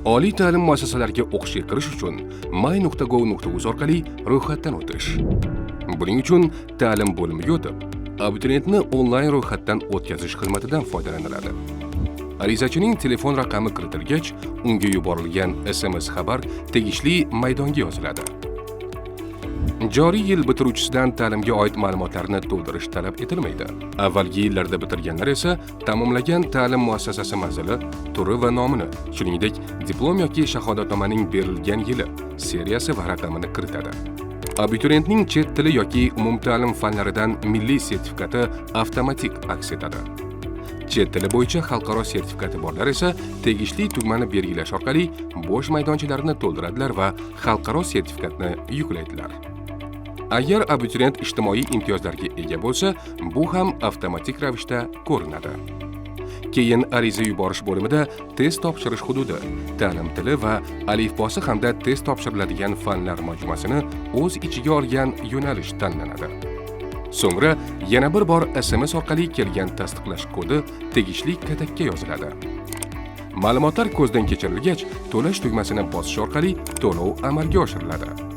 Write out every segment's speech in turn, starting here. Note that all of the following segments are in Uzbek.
Oliy ta'lim muassasalariga o'qishga kirish uchun my.gov.uz orqali ro'yxatdan o'tish. Buning uchun ta'lim bo'limiga o'tib, abituriyentni onlayn ro'yxatdan o'tkazish xizmatidan foydalaniladi. Arizachining telefon raqami kiritilgach, unga yuborilgan SMS xabar tegishli maydonga yoziladi. Joriy yil bitiruvchisidan ta'limga oid ma'lumotlarni to'ldirish talab etilmaydi. Avvalgi yillarda bitirganlar esa tamomlagan ta'lim muassasasi manzili, turi va nomini, shuningdek, diplom yoki shahodatnomaning berilgan yili, seriyasi va raqamini kiritadi. Abituriyentning chet tili yoki umumta'lim fanlaridan milliy sertifikati avtomatik aks etadi. Chet tili bo'yicha xalqaro sertifikati borlar esa tegishli tugmani belgilash orqali bo'sh maydonchalarni to'ldiradilar va xalqaro sertifikatni yuklaydilar. Agar abituriyent ijtimoiy imtiyozlarga ega bo'lsa, bu ham avtomatik ravishda ko'rinadi. Keyin ariza yuborish bo'limida test topshirish hududi, ta'lim tili va alifbosi hamda test topshiriladigan fanlar majmuasini o'z ichiga olgan yo'nalish tanlanadi. So'ngra yana bir bor SMS orqali kelgan tasdiqlash kodi tegishli katakka yoziladi. Ma'lumotlar ko'zdan kechirilgach, to'lash tugmasini bosish orqali to'lov amalga oshiriladi.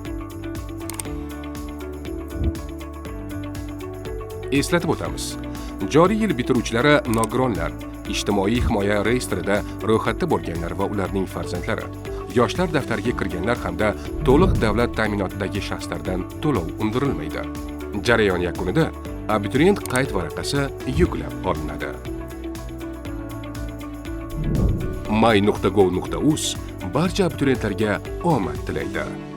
Eslatib o'tamiz. Joriy yil bitiruvchilari nogironlar, ijtimoiy himoya reyestrida ro'yxatda bo'lganlar va ularning farzandlari, yoshlar daftariga kirganlar hamda to'liq davlat ta'minotidagi shaxslardan to'lov undirilmaydi. Jarayon yakunida abituriyent qayd varaqasi yuklab olinadi. my.gov.uz barcha abituriyentlarga omad tilaydi.